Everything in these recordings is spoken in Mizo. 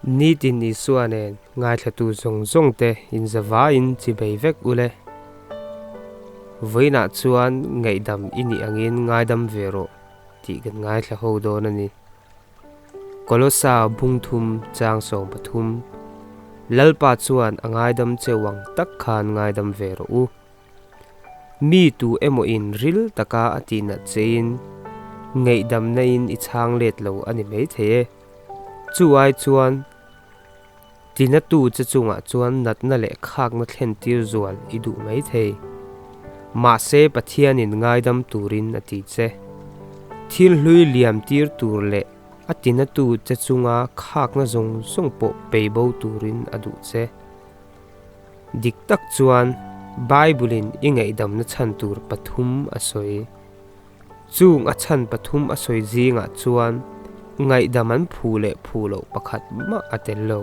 Nitin Isua nen ngaithlatu zawng zawng te inzavaiin chibei vek ule. Vawiinah chuan ngaihdam i nih angin ngaidam ve rawh tih kan ngaithla ho dawn a ni. Kolosa bungthum chang 13 Lalpa chuan a ngaidam cheu ang tak khan ngaidam ve rawh u. Mi tu emaw in ril taka a tihnat chein ngaihdamna in i chhang let lo a ni maithei e. Chu ai chuan tinatu che chungah chuan natna leh khakna thlen tir zual i duh maithei. Mahse Pathianin ngaidam turin a ti che. Thil hlui liam tir tur leh a tinatu che chunga khakna zawng zawng pawh peibo turin a duh che. Dik tak chuan Bible-in i ngaihdamna chhan tur pathum a sawi. Chung a chhan pathum a sawi zingah chuan ngaihdam an phu leh phu loh pakhat mah a tel lo.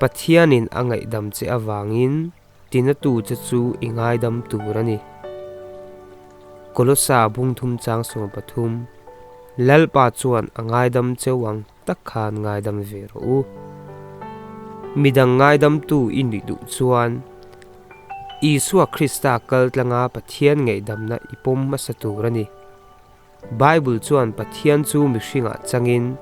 Pathianin a ngaihdam che avangin tinatu che chu i ngaidam tur a ni. Kolosa bungthum chang 13, Lalpa chuan a ngaidam cheu ang tak khan ngaidam ve rawh u. Midang ngaidamtu i nih duh chuan Isua Krista kal tlanga Pathian ngaihdamna i pawm hmasa tur a ni. Bible chuan Pathian chu mihringah changin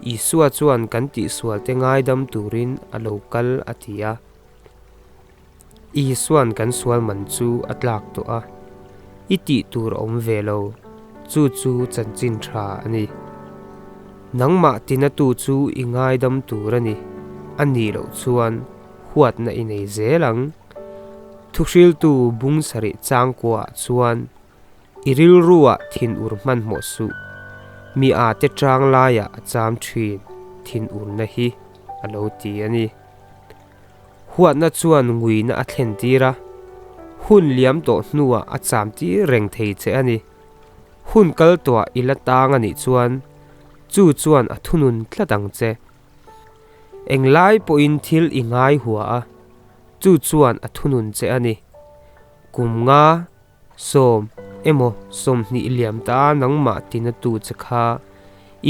Isua chuan kan tihsualte ngaidam turin a lo kal a ti a. Isuan kan sual man chu a tlak tawh a, i tih tur a awm ve lo, chu chu chanchin tha a ni. Nangmah tinatu chu i ngaidam tur a ni, a nih loh chuan huatna i nei zel ang. Thuhriltu bung sarih changkuaah chuan i rilruah thinur hmanhmawh suh, mi a te tang laiah a cham thin thinurna hi a lo ti a ni. Huatna chuan nguina a thlen tir a, hun liam tawh hnuah a cham tir reng thei che a ni. Hun kal tawhah i la tang a nih chuan chu chuan a thunun tlat ang che. Englai pawhin thil i ngai hua a, chu chuan a thunun che a ni. Kum nga, 10 emaw 20 liam ta nangmah tinatu che kha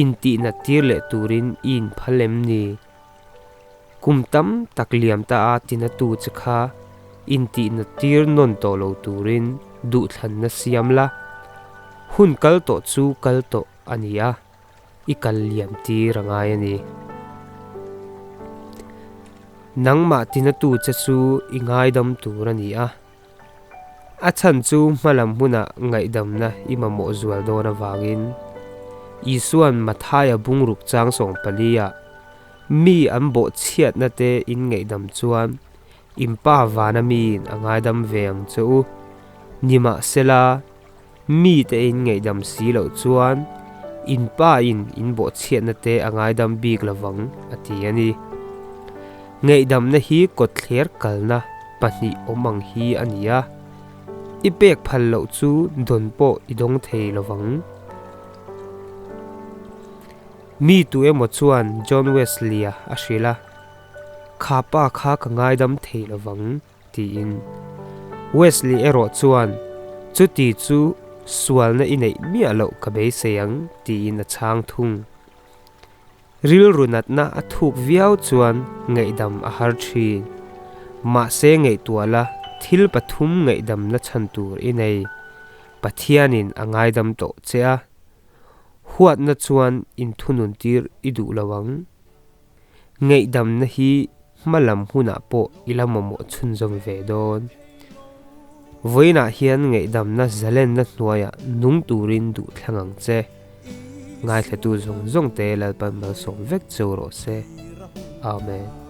intihnat tir leh turin i inphal em ni? Kum tam tak liam ta a tinatu che kha intihna tir nawn tawh lo turin duhthlanna siam la, hun kal tawh chu kal tawh a ni a, i kal liam tir a ngai a ni. Nangmah tinatu che chu i ngaidam tur a ni a, a chhan chu hmalam hmunah ngaihdamna i mamawh zual dawn avangin Isua'n Mathaia bungruk chang 14 ah Mi an bawh chhiatna te in ngaihdam chuan in pa vana miin a ngaidam ve ang che u. Nimahsela, mi te in ngaihdam si loh chuan in pa in in bawh chhiatna te a ngaidam bik lovang a ti a ni. Ngaihdamna hi kawtthler kalna pahnih awm ang hi a ni a, i pek phal loh chu dawn pawh i dawng thei lovang. Mi tu emaw chuan John Wesley-a a hrilh a, Kha pa kha ka ngaidam thei lovang, tiin. Wesley erawh chuan, Chuti chu sualna i neih miah loh ka beisei ang, tiin a chhang thung. Rilru natna a thuk viau chuan ngaihdam a har thin. Mahse ngaihtuah la, thil pathum ngaihdamna chhan tur i nei. Pathianin a ngaidam tawh che a. Huatna chuan inthunun tir i duh lo ang. Ngaihdamna hi hma lam hunah pawh i la mamawh chhunzawm ve dawn. Vawiinah hian ngaihdamna zalenna hnuaiah nung turin duh thlang ang che. Ngaithlatu zawng zawng te Lalpan malsawm vek cheu rawh se. Amen.